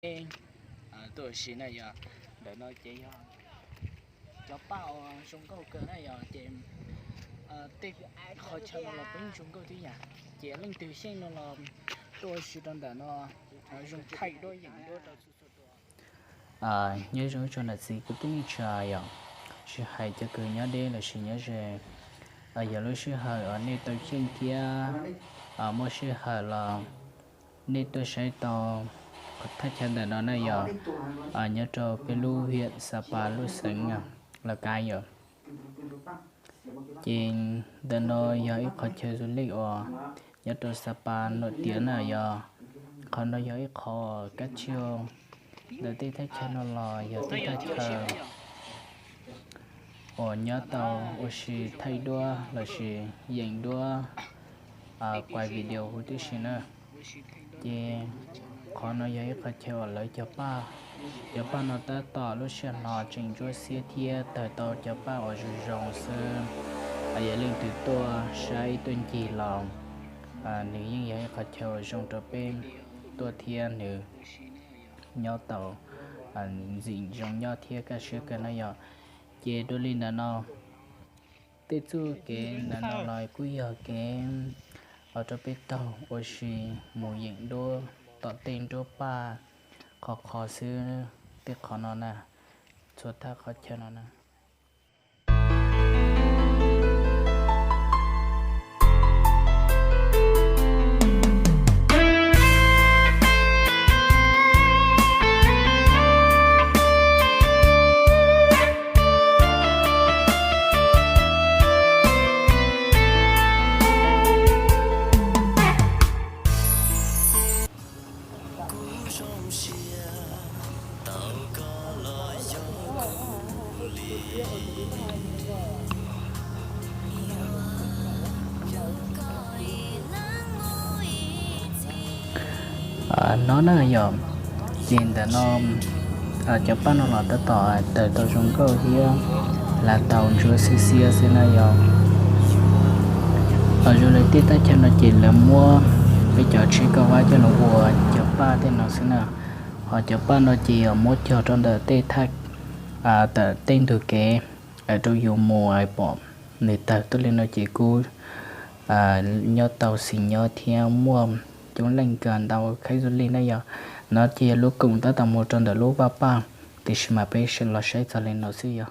Tuaj ua si na yog, ntawm no ces yog cov paj uas zoo nkauj kawg na yog ces tej qhov chaw no los peb zoo nkauj tib yam. Ces leej twg xyeej no los tuaj ua si rau ntawm no, zoo thaij duab yeem duab rau txhua txhua tus. Nyob zoo ib tsoom niam txiv kwv tij neej tsa yom, tsis hais cov kws nyob deb los sis nyob ze, yog lub sij hawm uas nej tau xyeej thiab muaj sij hawm los nej tuaj saib tau qhov thaj chaw ntawm no na yog nyob rau peb lub hiam Sapa lub xeev Laj Kab yom. Ces ntawm no yog ib qhov chaw du lịch uas nyob rau Sapa noj tiav na yog, qhov no yog ib qho kab tsij ntawm tej thaj chaw no los yog tej thaj chaw uas nyob tau ua si thaij duab los sis yeem duab, quay video huv tib si na. Ces qhov no yog ib qhov chaw uas lawv cov paj, cov paj no tab tom lub sij hawm no tseem ntsuab xiab thiab tawg tau cov paj uas zoo zoo xwb. Yog leej twg tuaj saib tuaj ncig los nws yeej yog ib qhov chaw uas zoo rau peb tuaj thiab nws nyob tau ntxim zoo nyob thiab kaj siab kawg na yog. Ces dua li ntawm no, tej txuj kev ntawm no los kuj yog kev ua rau peb taug ua si mus yeem duab tom tej nruab paj qhov qhov xwb. Tej qhov no na, txhua thaj qhov chaw no na. No na yog, ces ntawm no cov paj no los tab tom tawg tau zoo nkauj thiab hlav tau ntsuab xiab xiab xwb na yog. Zoo li tej thaj chaw no ces lawv muab peb cov tsheb kauj vab coj los ua cov paj tej no xwb na. Ho cov paj no ces yog muab cog rau ntawm tej thaj, ntawm tej ntug kev rau yus mus pom nws tawg tuaj li no ces kuj nyob tau xis nyob thiab muaj coob leej kawg ntau khaib zoo li na yog. No ces yog lub koom tab tom mus rau ntawm lub vaj paj, tiam sis mas peb los saib txog li no xwb yog.